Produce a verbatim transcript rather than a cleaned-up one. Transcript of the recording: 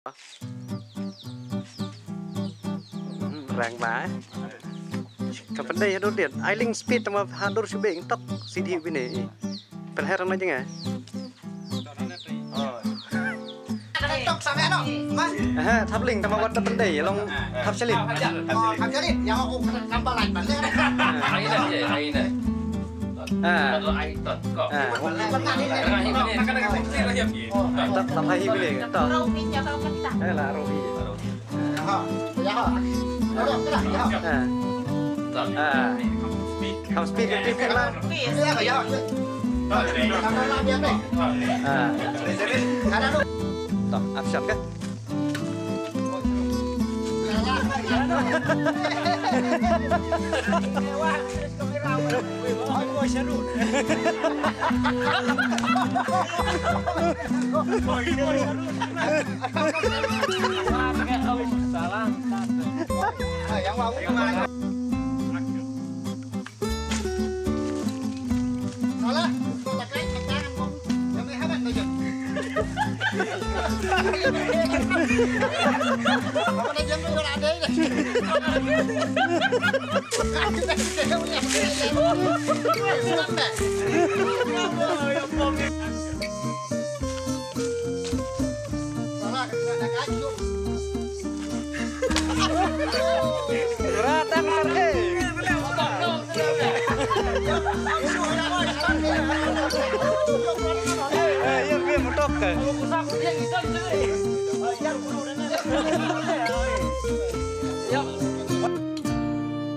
Hmm, rang ba. Ka pyndei haduh dien. Ai link speed tama haduh shibeng tok. Sidi bine. Pynher na jeng eh. Tok sampai ano? Mas. Eh, thap link tama wat pyndei long thap shalin. Oh, thap shalin. Yang aku kena nambah lain balik. Ai na je, ai na. Ah. Ai tot ko. Ah. Tengah hi bini. Tot, tot hi bini. Tot. Eh, la rohi. Ha. Ya. Ada, ada, ya. Ah. Ah. Kam speed, speed, speed lah. Ya, ya. Ada, ada. Ah. Ada tu. Tom, action kah? Salah. Kau tak kait, tak tangan kau. Yang ni habat tu je. Apa dah jam tu nak ada je. Salah, kena nak kajuk. Berat, berat, eh. Eh, ya, ya, betul ke?